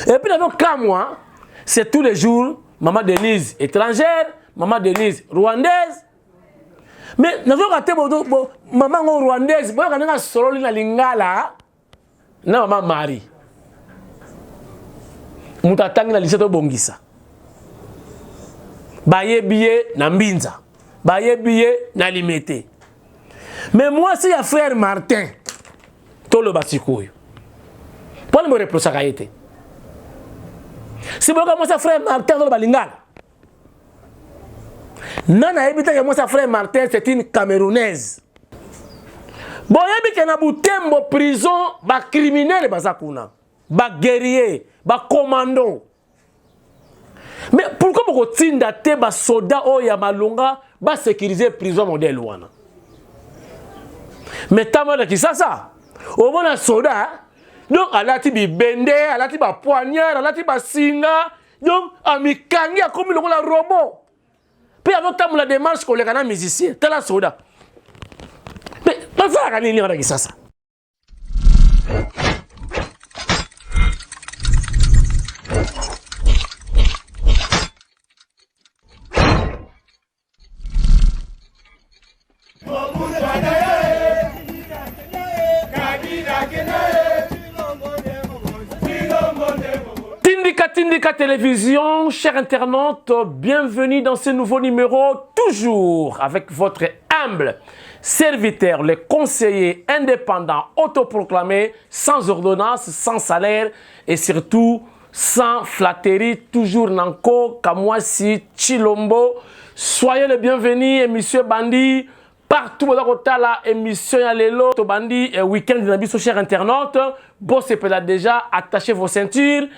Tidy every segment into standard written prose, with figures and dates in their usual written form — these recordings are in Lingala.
Et puis nazo kamwa, c'est tous les jours maman Denise étrangère, maman Denise rwandaise. Mais nazoyoka te mama yango rwandaise, boyoka ndenge asololi na lingala na mama Marie. Moto atangi na lycée tobongisa. Bayebi ye na Mbinza, bayebi ye na Limete. Mais mwasi ya frère Martin toloba sikoyo mpona boreprosaka ye te. Si boyoka mwasi ya frère Martin toloba lingala, nani ayebi te ke mwasi ya frère Martin c'est une Camerounaise? Boyebi ke na Butembo prison bacriminele baza kuna, baguerrier, bacommando. Mais pourquoi bokotinda te basoda oyo ya malonga basécuriser prison modèle wana? Mais ntango na Kisasa omona soda donc alati bibende, alati bapoignard, alati basinga, donc amikangi, akomi lokola robot mpe azotambola démarche koleka na musicien. Tala soda, mais basalaka nini wana Kisasa? Tindika Tindika Télévision, chers internautes, bienvenue dans ce nouveau numéro, toujours avec votre humble serviteur, le conseiller indépendant, autoproclamé, sans ordonnance, sans salaire et surtout sans flatterie, toujours Nanko, Kamwasi, Chilombo. Soyez les bienvenus, et monsieur Bandi, partout la émission ya lelo, to bandi week-end na biso, chers internautes, bosepela déjà, attachez vos ceintures.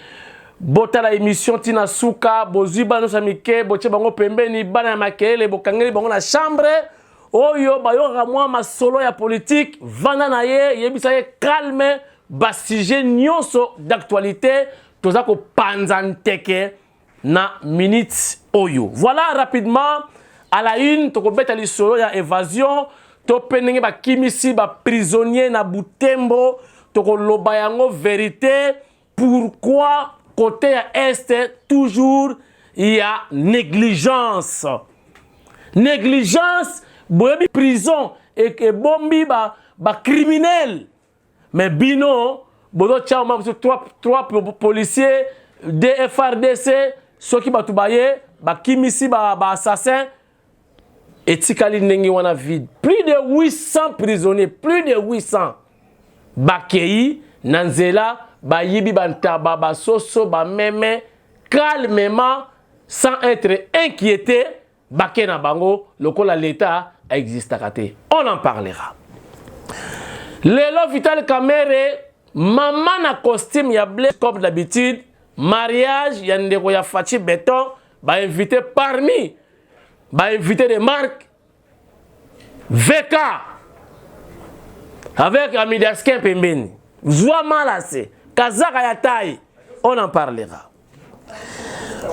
Botala émission tina suka, bozwi bana nyonso ya mike, botie bango pembeni, bana ya makelele bokangeli bango na chambre. Oyo bayokaka mwa masolo ya politique, vanda na ye, yebisa ye calme, basujet nyonso d'actualité toza kopanza nteke na minute oyo. Voilà, rapidement à la une, tokobeta lisolo ya évasion to mpe ndenge bakimisi baprisonnier na Butembo. Tokoloba yango vérité, pourquoi côté ya Est toujours il y a négligence. Négligence, boyebi prison ebombi ba criminel, mais bino bozotia ma biso trois policiers de FRDC. Soki bato baye bakimisi ba assassin, etikali ndenge wana vide. Plus de 800 prisonniers, plus de 800 bakei na nzela, bayibi bantaba, basoso, bameme, calmement, sans être inquiété, bake na bango lokola l'État existaka te. On en parlera. Lelo Vital Kamerhe, mama na costume ya bleu comme d'habitude, mariage ya ndeko ya Fatshi Béton, bainvité, parmi bainvité de marque, VK avec Amidaskin pembeni, zwa malase kazaka ya taille. On en parlera.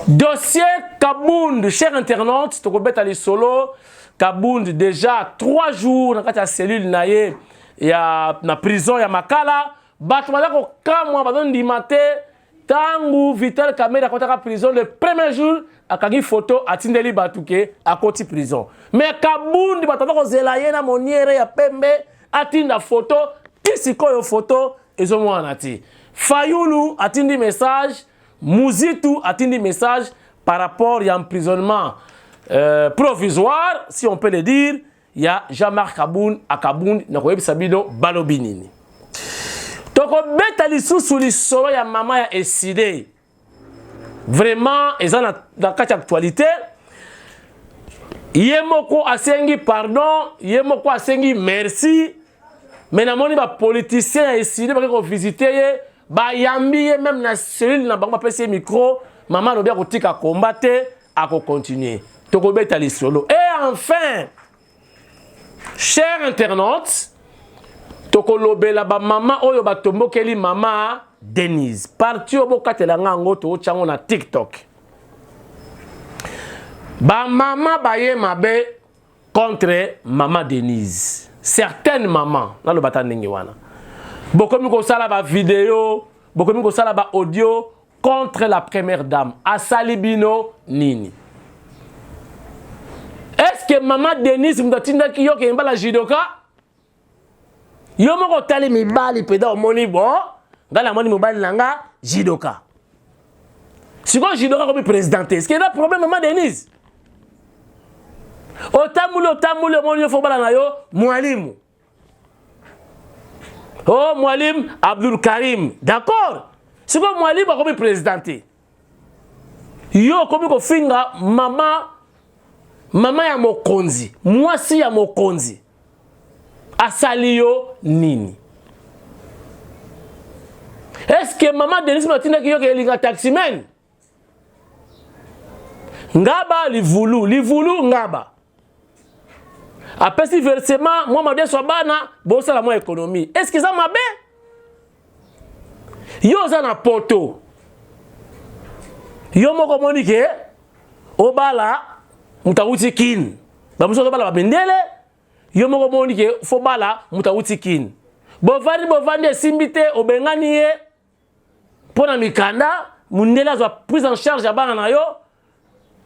Dossier Kabund, cher internaute, tokobeta lisolo Kabund, déjà 3 jours na kati ya cellule na ye ya na prison ya Makala. Bato baza kokamwa, bazondima te. Ntango Vital Kamerhe akotaka prison le premier jour, akangi photo, atindeli bato ke akoti prison. Mais Kabundi, bato baza kozela ye na moniere ya pembe atinda photo, ti sikoyo photo ezomwana te. Fayulu atindi message, Muzitu atindi message par rapport ya emprisonnement provisoire, si on peut le dire, ya Jean-Marc Kabund Akabund. Nakoyebisa bino balobi nini. Tokobeta lisusu lisolo ya mama ya Ecidé, vraiment eza na kati ya actualité. Ye moko asengi pardon, ye moko asengi merci, mais namoni bapoliticien ya Ecidé bake kovisite ye, bayambi ye même na cellule na bango, bapesi ye micro. Mama alobi akotika komba te, akocontinue. Tokobeta lisolo. Et enfin, cher internaute, tokolobela bamama oyo batombokeli mama Denise. Parti oyo bokatela nga yango, tootya yango na TikTok. Bamama baye mabe contre mama Denise, certaines mamans, naloba ta ndenge wana, bokomi kosala bavideo, bokomi kosala baaudio. contre la première dame. Asali bino nini? Est-ce que maman Denise moto atindaki yo keyemba la judoka? Yo moko otali mibali mpenza, omoni bon, ngai namoni mobali na nga judoka. Sikoyo judoka akomi président te, est-ce que eza problème? Mama Denise, otamboli, otamboli, omoni yo faut bala na yo mwalimu, oh, mwalimu Abdul Karim, d'accord. Sikoyo mwalimu akomi président te, yo okomi kofinga mama, mama ya mokonzi, mwasi ya mokonzi. Asali yo nini? Est-ce que mama Denise matindaki yo kelinga taximen ngaba livulu livulu ngaba apesi versement, mwa madeso ya bana, bosala mwa économie? Est ce que eza mabe? Yo oza na poto, yo moko omoni ke obala moto awuti Kine, bamosusu azobala bamindele. Yo moko omoni ke faut bala moto awuti Kine. Bovandi, bovandi, esimbi te, obengani ye mpo na mikanda. Mundele azwa prise en charge ya bana na yo.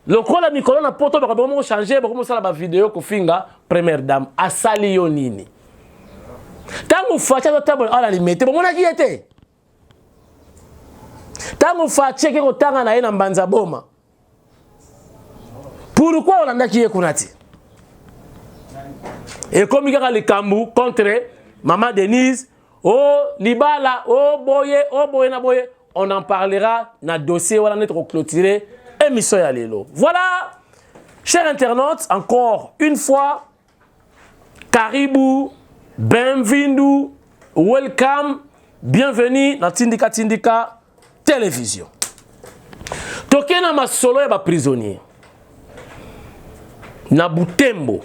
Lokola mikolo na poto bakomi moko change, bakomi kosala bavideo kofinga première dame. Asali yo nini? Ntango Fatshi azotambola awa na Limete, bomonaki ye te. Ntango Fatshi eke kotanga na ye na Mbanza Boma, pourquoi olandaki ye kuna te? Ekomi kaka likambo contre mama Denise, o oh, libala, o oh, boye, o oh, boye na boye. On en parlera na dossier wana neti koclôturer émission ya lelo. Voilà, chers internautes, encore une fois, karibu, benvindu, welcome, bienvenue na Tindika Tindika Télévision. Tokei na masolo ya baprisonnier na Butembo.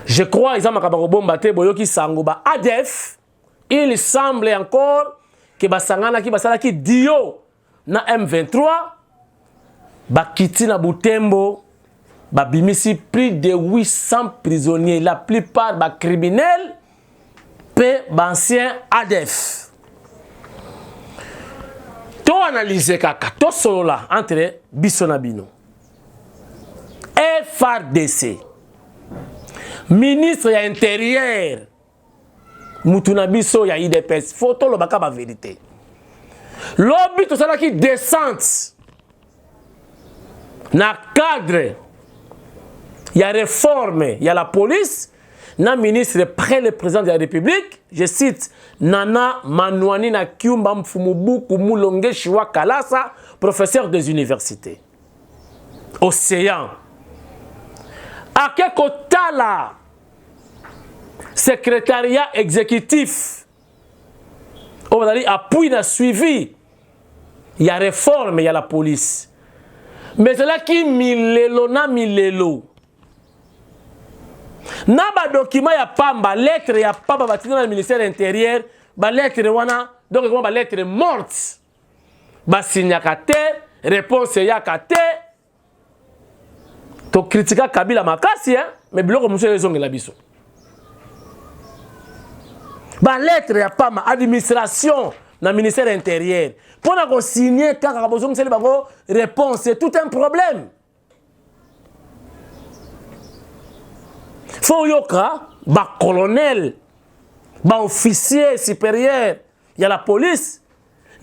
Je crois eza makambo kobomba te. Boyoki sango, ba ADF, il semble encore ke basanganaki, basalaki dio na M23, bakiti na Butembo, babimisi plus de 800 prisonniers, la plupart bacriminels mpe baancien ADF. Toanalyse kaka, tosolola entre biso na bino. FARDC, ministre ya Intérieur, mutu na biso ya UDPS, faut tolobaka bavérité. Lobi tosalaki descente na cadre ya réforme ya la police na ministre près le président de la République, je cite Nana Manwani na Kiumba Mfumubuku Mulongeshi wa Kalasa, professeur des universités océan. Ake kotala secrétariat exécutif oyo bazali appui na suivi ya réforme ya la police, mais ezalaki milelo na milelo na badocument ya pamba, lettre ya pamba batinda na ministère intérieur. Balettre wana donc ekoma balettre morte, basignaka te, réponse eyaka te. Tokritika Kabila makasi, hein? Mais biloko mosusu ezongela biso. Balettre ya pamba, administration na ministère intérieur, mpo na kosigne kaka, bozongiseli bango réponse, c'est tout un problème. Faut oyoka bacolonel, baofficier supérieur ya la police,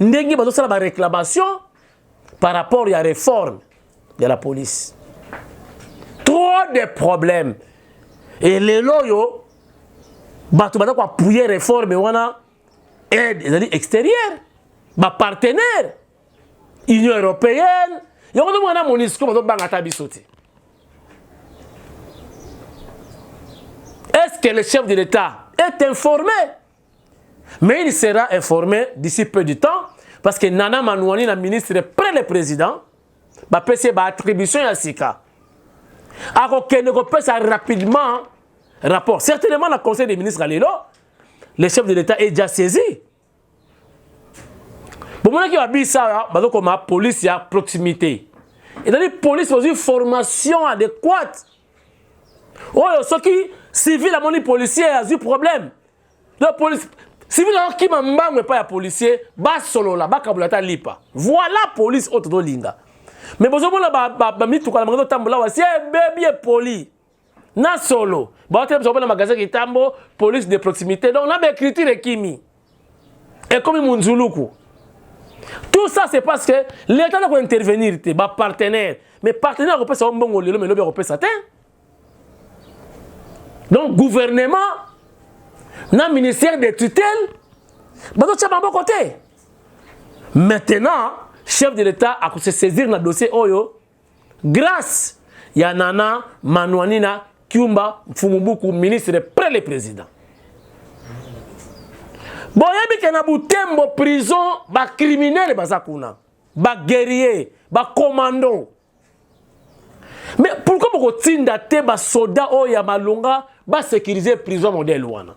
ndenge bazosala baréclamation par rapport ya réforme ya la police. Trop de problèmes. E lelo oyo bato baza koappuyer réforme wana, aide ezali extérieure, bapartenaire, Union européenne. Yango tomona MONUSCO bazobanga ata biso te. Est-ce que le chef de l'État est informé? Mais il sera informé d'ici peu de temps, parce que Nana Manouani na ministre près le président, bapesi ye baattribution ya sika, akokende kopesa rapidement rapport, certainement na conseil des ministres. Lelo le chef de l'État est déjà saisi. Bomonaki babisa awa bazokoma police ya proximité, ezali police bazwi formation adéquate oyo soki civil amoni policier azwi problème, donc police Civil akokima mbangu epai ya policier, basolola, bakabola ata lipa. Voilà police oyo tozolinga. Mais bozomona bamituka na bango ezotambola awa, si ebebi epoli na solo, baotela biso na magasin Kitambo, police de proximité. Donc na baécriture ekimi, ekomi munzuluku. Tout ça, c'est parce que l'État doit intervenir te. Bapartenaire, mais partenaire akopesa yo mbongo lelo, mais lobi akopesa te. Donc gouvernement na ministère de tutelle bazotia maboko te. Maintenant, chef de l'État akose saisir na dossier oyo grâce ya Nana Manuanina Kyumba Mfumubuku, ministre près le président. Boyebi ke na Butembo prison, bacriminels baza kuna, baguerrier, bacommando. Mais pourquoi bokotinda te basoda oyo ya malonga basécuriser prison modèle wana?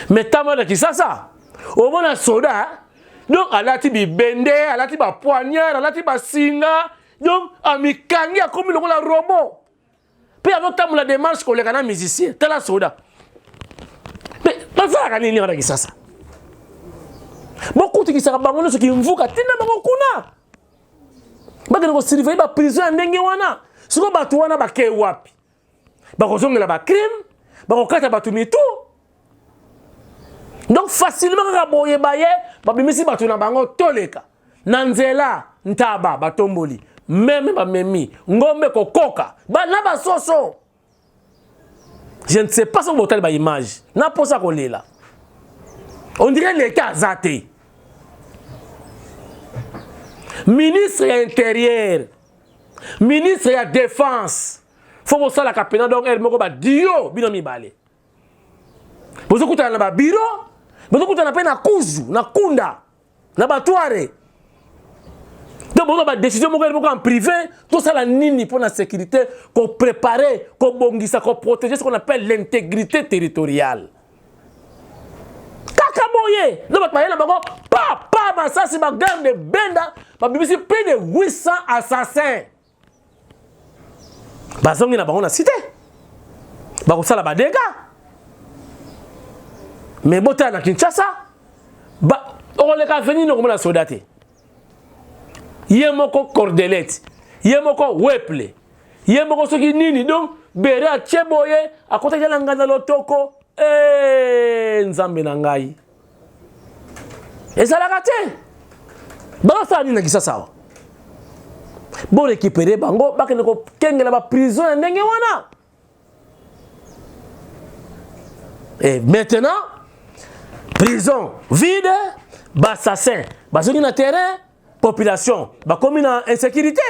Mais ntango na Kisasa, omona soda, donc alati bibende, alati bapoignard, alati basinga, donc amikangi, akomi lokola robot mpe azotambola démarche koleka na musicien. Tala soda. Mais basalaka nini wana Kisasa? Bokutikisaka bango nyonso kimvuka, tinda bango kuna bakende kosurveiller baprison ya ndenge wana. Sikoyo bato wana bakei wapi? Bakozongela bacrime, bakokata bato mitu. Donc facilement kaka boye, baye babimisi bato na bango, toleka na nzela, ntaba batomboli meme, bamemi ngombe kokoka na basoso. Je ne sais pas soki botali baimage na mposa kolela. On dirait l'État aza te. Ministre ya Intérieur, ministre ya Défense, fo bosalaka mpena. Donc ere moko badio bino mibale bozokutana na babiro, bozokutana mpe na kuzu, na kunda, na batware. Donc bozwa badécision moko moko en privé. Tosala nini mpo na sécurité, kopréparer, kobongisa, koprotéger ce qu'on appelle l'intégrité territoriale? Kaka boye ndo bato baye na bango pa pa masasi, bagarde benda, babimisi plus de 800 assassins, bazongi na bango na cité, bakosala badégâts. Mais botala na Kinshasa, okoleka avenue, okomona soda te. Ye moko cordelette, ye moko weple, ye moko soki nini. Donc bere atie boye, akotaki na nganda lotoko. E Nzambe na ngai, ezalaka te. Bazosala nini na Kisasa awa? Borécupérer bango, bakende kokengela baprison ya ndenge wana. Et maintenant, prison vide, baassassin bazongi na terrain, population bakomi na insécurité.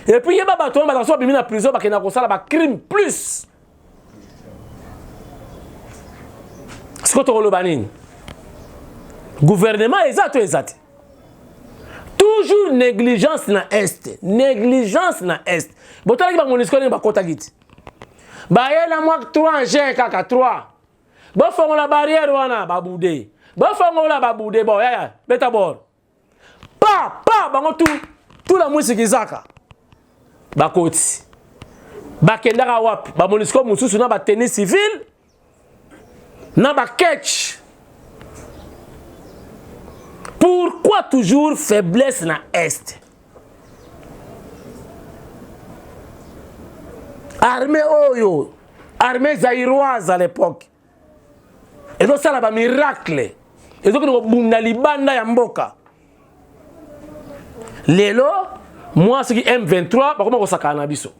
Et puis yeba, bato wana bazala so babimi na prison, bakenda kosala bacrime plus. Sikoyo tokoloba nini? Gouvernement eza to eza te? Toujours négligence na Est, négligence na Est. Botalaki baMONUSCO ndenge bakɔtaki ti bayela mwa 3 engin kaka 3. Bofongola barrière wana, babude, bofongola, babude. Bo yaya beta bor pa pa bango tu tula mwisiki zaka bakoti. Bakendaka wapi baMONUSCO mosusu na batenue civile na baketch? Pourquoi toujours faiblesse na Est? Armée oyo, armée zaïroise à l'époque, ezosala bamiracle, ezokende kobunda libanda ya mboka. Lelo mwa soki M23 bakoma kosakana na biso,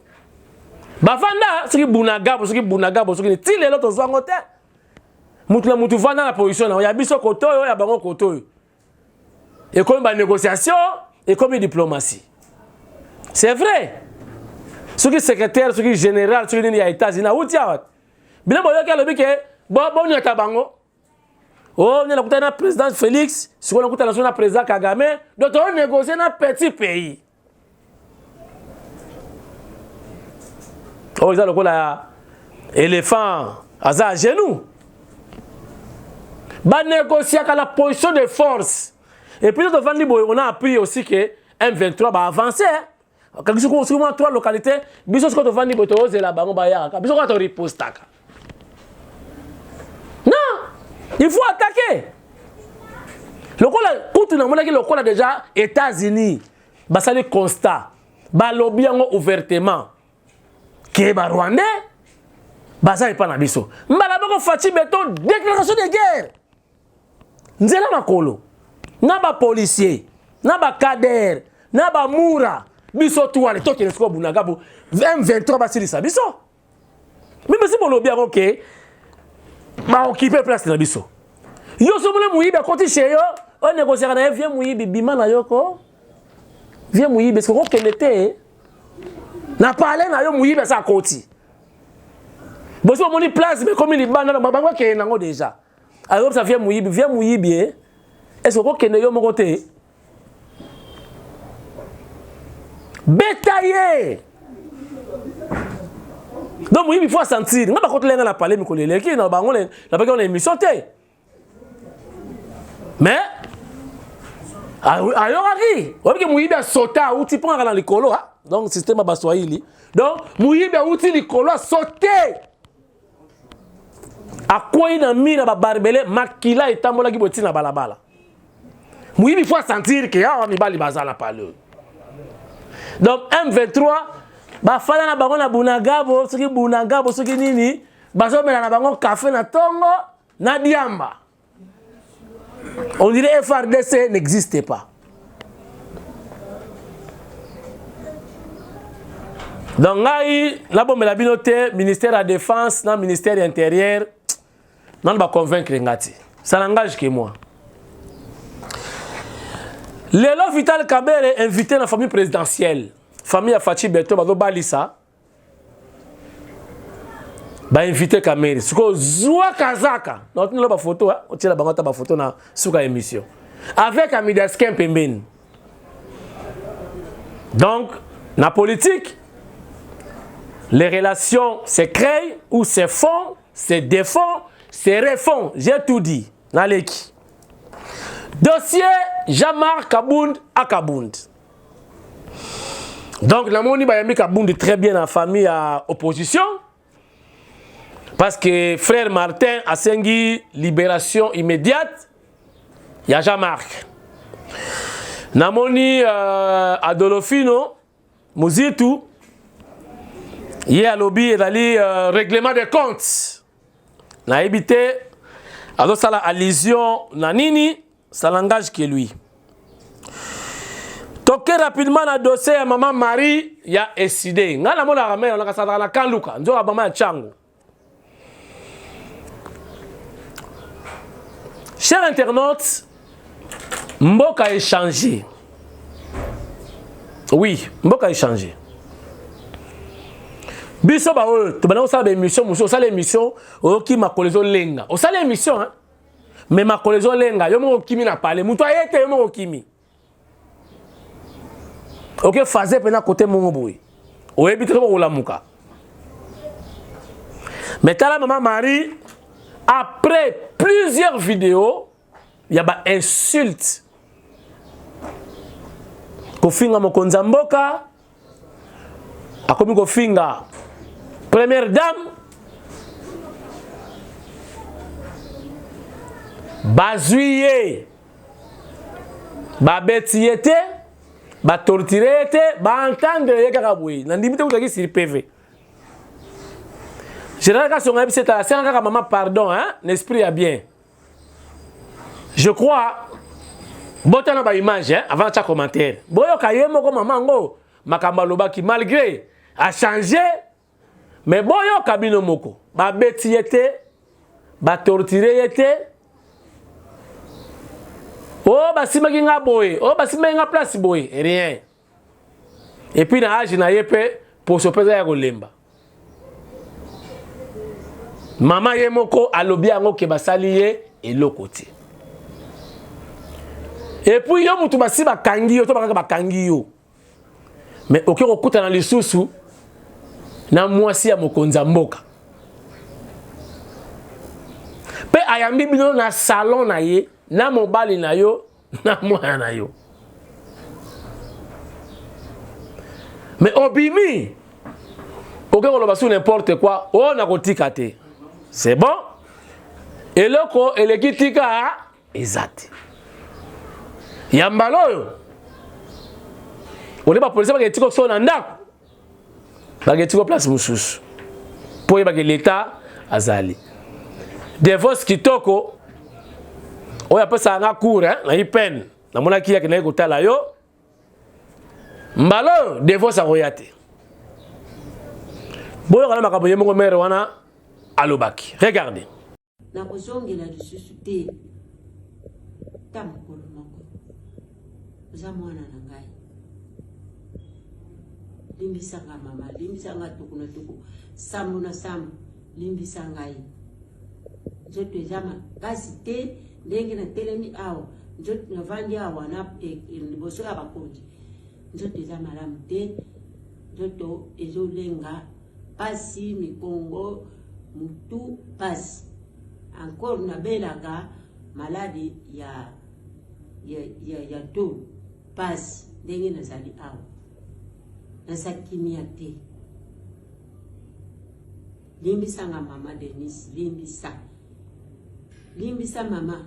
bavanda soki Bunagabo, soki Bunagabo, soki ti lelo tozwango te. Mutu na mutu vanda na position na ya biso, koto oyo ya bango, koto oyo. Ekomi banégociation, ekomi diplomatie. C'est vrai, soki secrétaire, soki général, soki nini ya États-Unis awuti awa, bino boyoki alobi ke boniata bango. O nde nakutani na président Félix, sikoyo nakutana so na président Kagame. Donc tonégocie na petit pays oyo eza lokola éléphant aza à genoux. Banégociaka la position de force. Et puis tovandi boye, on a appris aussi que M23 baavance, bakangisi soki mwa trois localité. Biso sikoyo tovandi boye, tozela bango bayaka, biso kaka toripostaka. Non, Il faut attaquer. Lokola kutu namonaki lokola déjà États-Unis basali constat, balobi yango ouvertement ke ba Rwandais baza epa na biso. Mbala moko Fatshi Beton, déclaration de guerre. Nzela makolo na ba policier na ba kader na ba mura, biso tuale tokende sikoyo Bunagabo M23 basilisa biso. Meme si bolobi yango ke baokipe place na biso, yo somona moyibi akoti chez yo, oyo négociaka na ye, vie moyibi bima na yo ko vie moyibi eske okokende te na pale na yo. Moyibi asa akoti, bosi bomoni place mekomi libanda na bango, akende nango déjà, ayobisa vie moyibi, vie moyibi e est-ce okokende yo moko te? Beta ye. Donc moyibi faut asentir nga bakotela nga na pale mikolo eleki na bango, nabaki na émission te, mais ayokaki oyebiki moyibi asota awuti mpo kaka na likolo. Donc système ya Baswahili, donc moyibi awuti likolo, asote, akwei na mur ya babarbelés, makila etambolaki boye ntina balabala. Moyibi faut asentir ke awa mibali baza na pale oyo. Donc M23 bafanda na bango na Bunagabo, soki Bunagabo, soki nini, bazomela na bango kafe na ntongo na diamba, on dirait FARDC n'existe pas. Donc ngai nabombela bino te, ministère ya Défense na ministère ya Intérieur nano baconvaincre nga te, ça n'engage que moi. Lelo Vital Kamerhe invité na famille présidentielle, famille ya Fatshi Beto, bazobalisa, bainvité Kamerhe. Sikoyo zwa kazaka na otindela bafoto, otiela bango ata bafoto na suka émission avec Amidaskin pembeni. Donc na politique, les relations se créent ou se font, se défont, se refont. J'ai tout dit. Naleki dossier Jean-Marc Kabund Akabund. Donc namoni bayambi Kabund très bien na famille ya opposition, parce que frère Martin asengi libération immédiate ya Jean-Marc. Namoni Adolofino Muzitu, ye alobi ezali règlement de compte. Nayebi te azosala allusion na nini, ça n'engage que lui. Toke rapidement na dossier ya mama Marie ya Ecidé. Ngai namonaka mare nakasalaka na Kanluka, nzoka mama ya Ntiango. Cher internaute, mboka échangé, oui, mboka échangé. Biso baoyo tobanda kosala baémission mosusu, osala émission, oyoki makolo ezolenga. Osala émission, hein? Mais makolo ezolenga, yo moko okimi na pale, moto aye te, yo moko okimi, oke phase mpena kote mongo boye, oyebi te soko kolamuka. Mais tala mama Marie, après plusieurs vidéos ya bainsulte, kofinga mokonzi ya mboka, akomi kofinga première dame, bazwi ye, babeti ye te, batorture ye te, baentendre ye kaka boye. Nandimi te kutaki sur PV. Général Kasonga yebisi ete asenga kaka mama pardon, hein, na esprit ya bien. Je crois botana baimage, hein, avant natya commentaire, boyoka ye moko mama yango makambo alobaki malgré achange. Mais boyoka bino moko, babeti ye te, batorture ye te, oyo basimbaki nga boye, oyo basimbaki nga place boye, rien. Et puis na age na ye mpe, poso mpe eza ya kolemba. Mama ye moko alobi yango ke basali ye eloko te. Et puis yo mutu basi bakangi yo to bakaka bakangi yo, mais okoki kokutana lisusu na mwasi ya mokonzi ya mboka mpe ayambi bino na salon na ye, na mobali na yo, na mwana na yo, mais obimi okoki koloba sur n'importe quoi oyo nakotika te. C'est bon. Eloko eleki tika eza te. Ya mbala oyo ole bapolisi bakei tika so na ndako bakei tika place mosusu mpo oyebake leta azali devos kitoko oyo apesaka nga cour na ipene namonaki yake naye kotala yo mbala oyo devos akoya te boyoka na makambo ye moko mere wana alobaki regarde Nakozongela lisusu te ata mokolo moko. Oza mwana na ngai. Limbisa nga mama, limbisa nga tuku na tuku, sambo na sambo, limbisa ngai. Nzoto eza makasi te ndenge natelemi awa, nzoto navandi awa na e, e, liboso ya bakonzi, nzoto eza malamu te, nzoto ezolenga pasi mikongo mutu pasi encore nabelaka maladi ya ya, ya, ya to pasi ndenge nazali awa naza kimia te limbisa nga mama Denise limbisa limbisa mama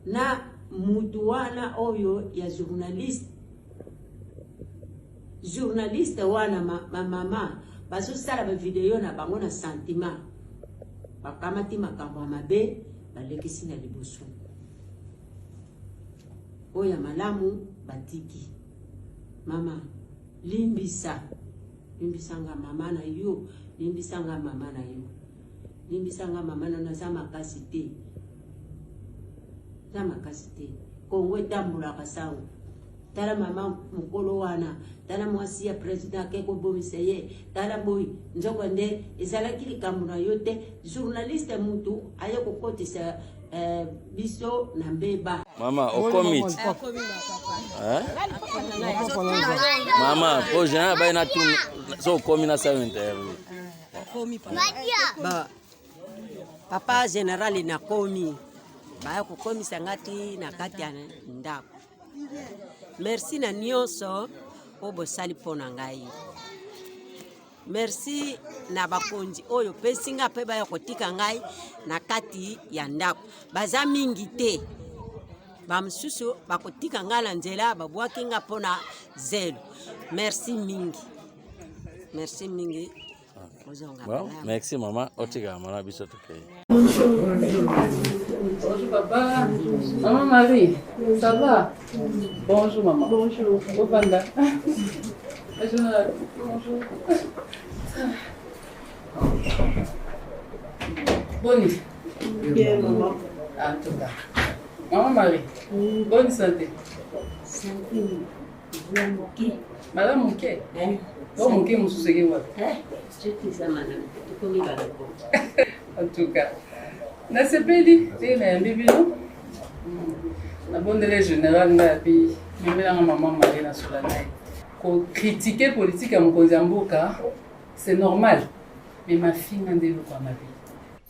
na mutu wana oyo ya journaliste Journaliste wana ma, ma mama bazosala ba video na bango na sentiment, bakamati makambo ya mabe balekisi na liboso, oyo ya malamu batiki. Mama limbisa, limbisa nga mama na yo, limbisa nga mama na yo, limbisa nga mama na naza makasi te, naza makasi te. Kongo etambolaka sango tala mama mokolo wana tala mwasi ya president ake kobomisa ye tala boyi nzoko nde ezalaki likambo na yo te journaliste mutu aye kokotisa eh, biso na mbeba mama okomi eh? mama po jean abai na tuna so okomi nasala interview ba papa general nakomi baya kokomisa nga ti na kati ya ndako Merci na nionso oyo bosali mpo na ngai. Merci na bakonzi oyo pesi nga mpe baya kotika ngai na kati ya ndako. Baza mingi te, bamosusu bakotika ngai na nzela, babwaki nga mpo na zelo. Merci mingi, merci mingi. Bon, merci maman, otika mama biso tokei. Bonjour papa. Maman Marie, ça va? Bonjour maman. Bonjour. Bovanda. Bonjour. Boni. Bien maman. En tout cas. Maman Marie, bonne santé. Santé. Malamu moke bo moke mosusu eke wapi? En tout cas nasepeli ndenge nayambi bino nabondeli général ngai api memelanga mama marie nasola na ye kokritike politike ya mokonzi ya mboka c'est normal mais mafinga nde eloko ya mabe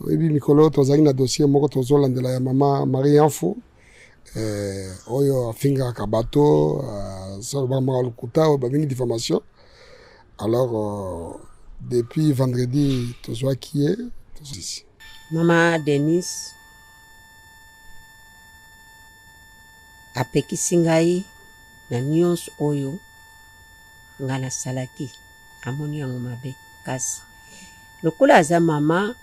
oyebi mikolo tozalaki na dossier moko tozolandela ya mama marie yanfu eh, oyo afingaka bato asalobaka maka lokuta oyo babengi diffamation alors euh, depuis vendredi tozwaki ye tozwisi mama denis apekisi ngai na nyonso oyo ngai nasalaki amoni yango mabe kasi lokola aza mama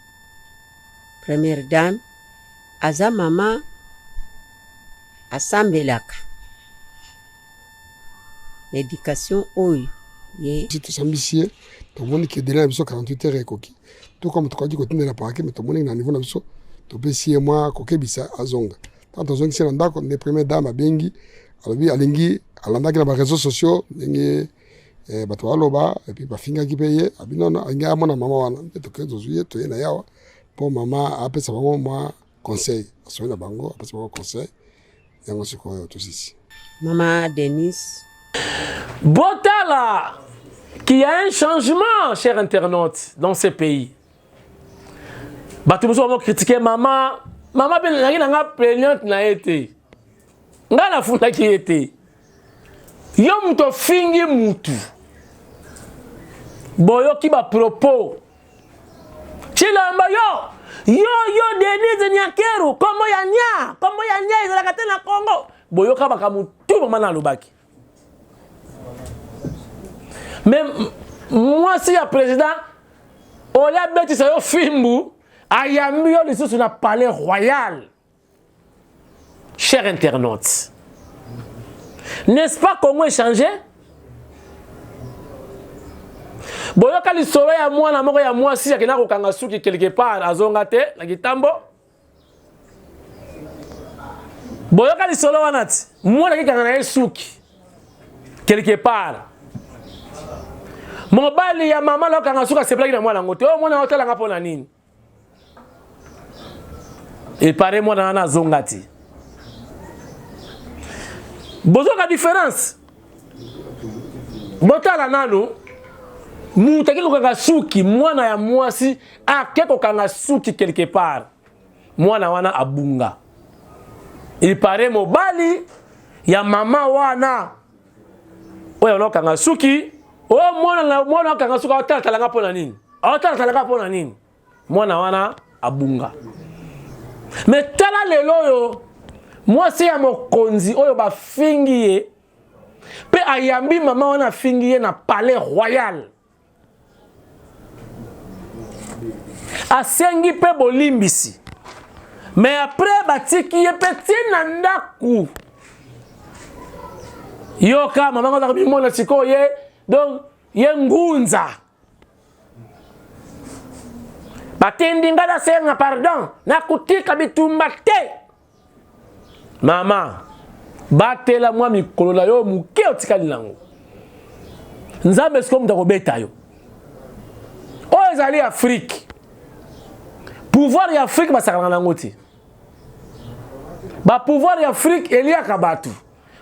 première dame Aza mama asambelaka na education oyo ye. Si tosambisi ye tomoni ke delai na biso 48 heures ekoki to kama tokaki kotindela parquet mais tomoni na niveau na biso topesi ye mwa kokebisa azonga ntango tozongisi ye na ndako nde première dame abengi alobi alingi alandaki na ba réseaux sociaux ndenge eh, bato baloba epuis bafingaki mpe ye abi nono alingi amona mama wana nde tokei tozwi ye toye na ye awa mpo mama apesa bango mwa conseil asoli na bango apesa bango conseil yango sikoyo tosisi mama denis botala qu'il y a un changement cher internaute dans ce pays bato mosusu bango kritike mama mama mpe nazalaki na nga plaignante na ye te ngai nafundaki ye te yo moto ofingi mutu boyoki bapropos Tshilamba yo Yo yo Denise Nyakeru, kombo ya nya, kombo ya nya ezalaka te na Congo. Boyoka makambo tout mama na alobaki. Mais mwasi ya président olia abetisa yo fimbu ayambi yo lisusu na palais royal. Cher internaute, n'est-ce pas Congo échangé? Boyoka lisolo ya mwana moko ya mwasi akenda kokanga suki quelque part azonga te na kitambo. Boyoka lisolo wana ti mwana akekanga na ye suki quelque part mobali ya mama lokanga suki asepelaki na mwana yango te oyo mwana otalanga mpo na nini epare mwana wana azonga te bozoka différence botala nanu moto ake kokanga suki mwana ya mwasi ake kokanga suki quelque part mwana wana abunga il paraît mobali ya mama wana oyo alokanga suki oyo mwana mwana akanga suki aotalatala nga mpo na nini aotalatala nga mpo na nini mwana wana abunga me tala lelo oyo mwasi ya mokonzi oyo bafingi ye mpe ayambi mama wana afingi ye na palais royal asengi mpe bolimbisi mais après batiki ye mpe ti na ndako yoka mama ngo azaka mimona sikoyo ye donc ye ngunza batindi nga nasenga pardon nakotika bitumba te Mama, batela mwa mikolo na yo moke otikali nango. Nzambe sikoyo moto akobeta yo. Oyo ezali Afrique. Pouvoir ya Afrique basakanaka nango te. Ba pouvoir ya Afrique eliaka bato.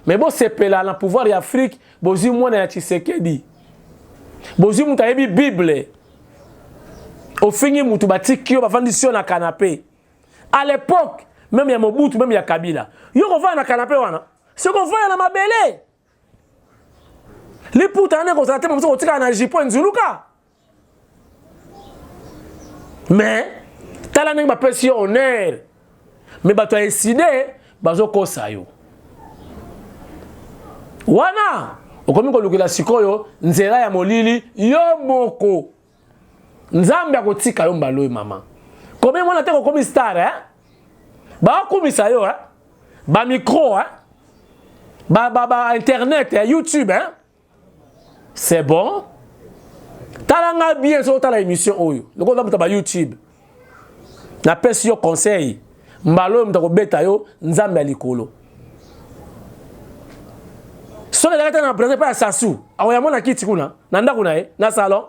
Mais bosepela na pouvoir ya Afrique, bozwi mwana ya Tshisekedi. Bozwi moto ayebi Bible. Ofingi moto batiki yo bafandisi yo na canapé. À l'époque, même ya Mobutu, même ya Kabila. Yo kovanda na canapé wana. Soki ovanda na mabele. Liputa wana ekozala te mosusu kotikala na jupon nzuluka. Mais tala ndenge bapesi yo honneur. Mais bato ya eside bazokosa yo. Wana okomi kolukela sikoyo nzela ya molili yo moko. Nzambe akotika yo mbala oyo mama. Combien mwana te kokomi star hein? Bakumisa yo hein? Ba micro hein? Ba ba ba internet hein? YouTube hein? C'est bon? Tala nga bien so tala émission oyo. Lokola muta ba YouTube. Na pesi yo conseil. Mbala oyo muta kobeta yo Nzambe ya likolo. Soki ezalaki te na présent pa ya Sassou, akoya mona kiti kuna na ndako na ye na salon.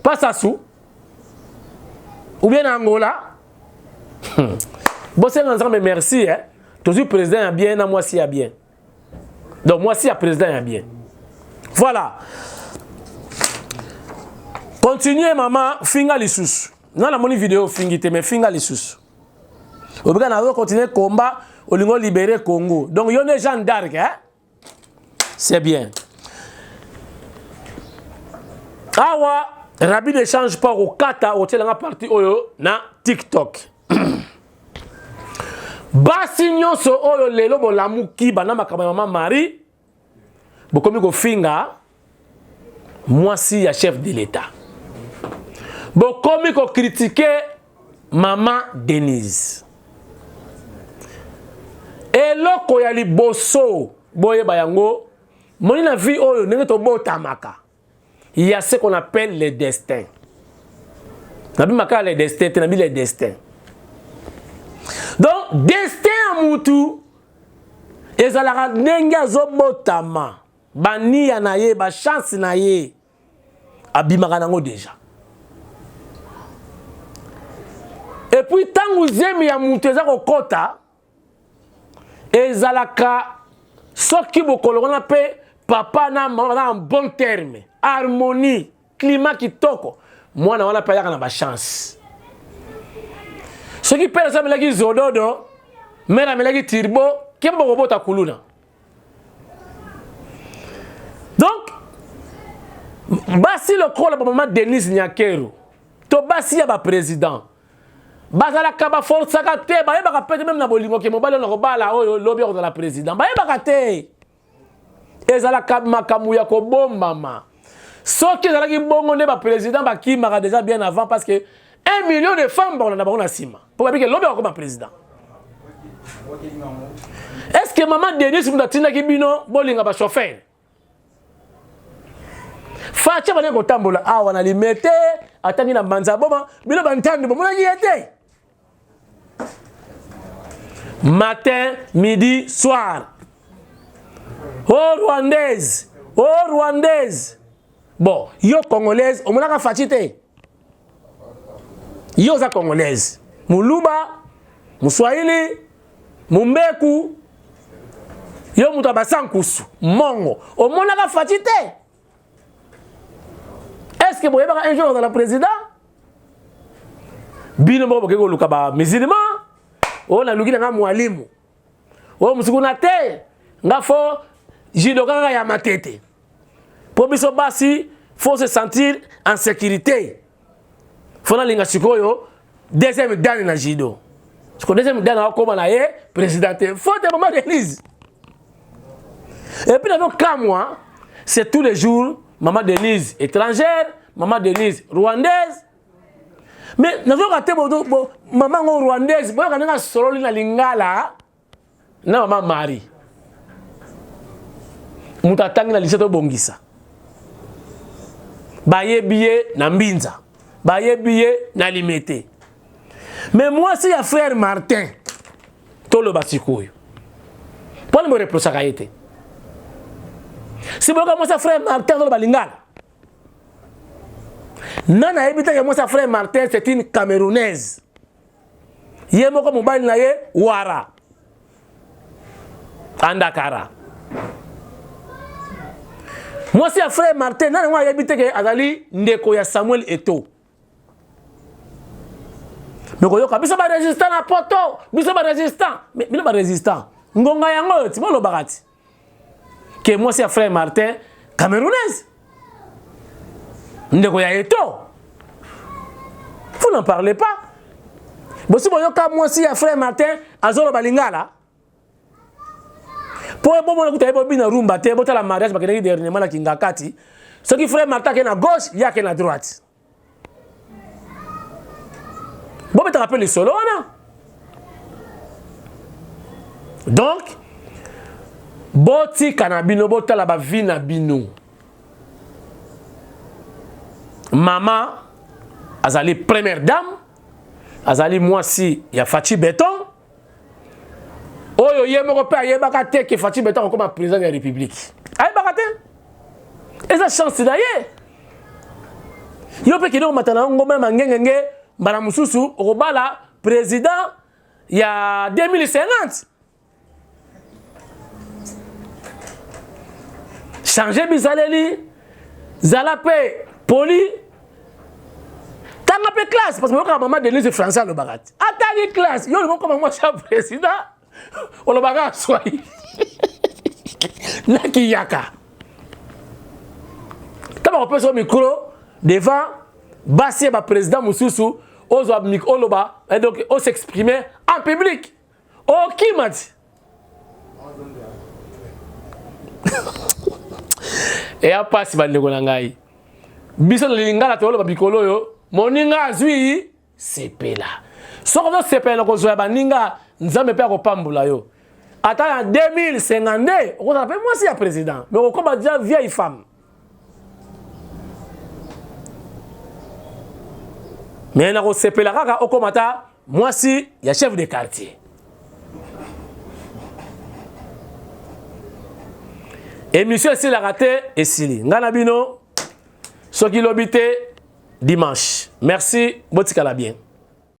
Pas Sassou ou bien na Angola. Hmm. Bosenga Nzambe merci hein. Tozui président ya bien na mwasi ya bien. Donc mwasi ya président ya bien. Voilà. Continuez maman, finga lisusu. Nga namoni video fingi te mais finga lisusu. Obika na zo continuer combat olingo libérer Congo. Donc yo ne Jeanne d'Arc hein. C'est bien. Awa Rabbi ne change pas okata otielanga parti oyo na TikTok. Basi nyonso oyo lelo bolamuki bana makambo ya mama Marie bokomi kofinga mwasi ya chef de l'État. Bokomi ko critiquer mama Denise. Eloko ya liboso boyeba yango moni na vie oyo ndenge tobotamaka il y a ce qu'on appelle le destin. Nabi makala le destin te nabi le destin. Donc destin ya mutu ezalaka ndenge azobotama baniya na ye ba chance na ye abimaka nango deja. Et puis ntango zemi ya mutu eza kokota ezalaka soki bokolo wana mpe papa na mama baza en bon terme harmonie climat kitoko mwana wana mpe ayaka na bachance soki pere amelaki zododo mere amelaki turbo kemba bokobota kuluna donc basi lokola bamama denise nyakeru to basi ya baprésident. Bazalaka baforsaka te, bayebaka pe te meme na bolingo ke mobali oyo nakobala oyo lobi akozala président. Bayebaka te. Ezalaka makambo ya kobombama. Soki ezalaki bongo nde ba président bakimaka déjà bien avant parce que 1 million de femmes bakolanda bango na nsima mpo babike lobi akokoma président. Est-ce que maman Denise moto atindaki bino bolinga ba chauffeur? Fatshi abandaki kotambola awa na Limete, atangi na Mbanza Boma, bino bantandu bomonaki ye te. Matin, midi, soir. Oh Rwandaise, oh Rwandaise. Bon, yo Congolaise, omonaka Fatshi te. Yo oza Congolaise. Muluba, Muswahili, Mumbeku, yo moto ya basankusu, mongo. Omonaka Fatshi te. Est-ce que boyebaka un jour ozala président? Bino moko bokoki koluka ba musulman, oyo naluki na nga mwalimu. Oyo mosuku na te, nga fo judo kaka ya matete. Po biso basi faut se sentir en sécurité. Faut nalinga sikoyo deuxième dan na judo. Siko deuxième dan akoma na ye président te. Faut te maman Denise. Et puis nazo kamwa, c'est tous les jours maman Denise étrangère, maman Denise rwandaise. Mais nazoka te bo, bo maman ngo rwandaise, boyoka ndenge asololi na lingala na maman Marie. Moto atangi na lycée tobongisa. Bayebi ye na Mbinza, bayebi ye na Limete. Mais mwasi ya frère Martin toloba sikoyo mpona boreprochaka ye te. Si boyoka mwasi ya frère Martin azoloba lingala, nani ayebi te ke mwasi ya frère Martin c'est une Camerounaise? Ye moko mobali na ye wara andakara. Mwasi ya frère Martin nani yango ayebi te ke azali ndeko ya Samuel Eto'o? Mais koyoka biso ba résistant na poto, biso ba résistant, mais bino ba résistant ngonga yango oyo ti bolobaka ti ke mwasi ya frère Martin Camerounaise ndeko ya Eto'o, vous n'en parlez pas. Bosi boyoka mwasi ya frère Martin azoloba lingala po bomona kuta ye bobina rumba te. Botala mariage bakendaki dernièrement na Kingakati, soki frère Martin ake na gauche, ye ake na droite. Bobetaka mpe lisolo wana. Donc botika na bino, botala ba vie na bino. Mama azali première dame, azali mwasi ya Fatshi Beton, oyo ye moko mpe ayebaka te ke Fatshi Beton akokoma président ya République. Ayebaka te, eza chance na ye. Yo mpe kende komata na yo ngomba ya mangengenge, mbala mosusu okobala président ya 2050. Changer bizaleli, zala mpe poli, tanga mpe classe, parce que oyokaka mama Denise français alobaka te, atangi classe. Yo olingi okoma mwasi ya président, olobaka swahili na kiyaka. Ntango bakopesa yo micro devant basi ya ba président mosusu, ozwa micro oloba, donc osexprimer en public, okima ti. Eya pasi bandeko na ngai, biso na lingala toloba bikolo oyo moninga azwi sepela. Soki ozosepela na kozwa ya baninga, Nzambe mpe akopambola yo. Ata na 2052 okozala mpe mwasi ya président, mais okokoma déjà vieille femme. Mais nakosepela kaka okoma ata mwasi ya chef de quartier. Émission esilaka te, esili. Nga na bino, soki lobi te, dimanche. Merci, botikala bien.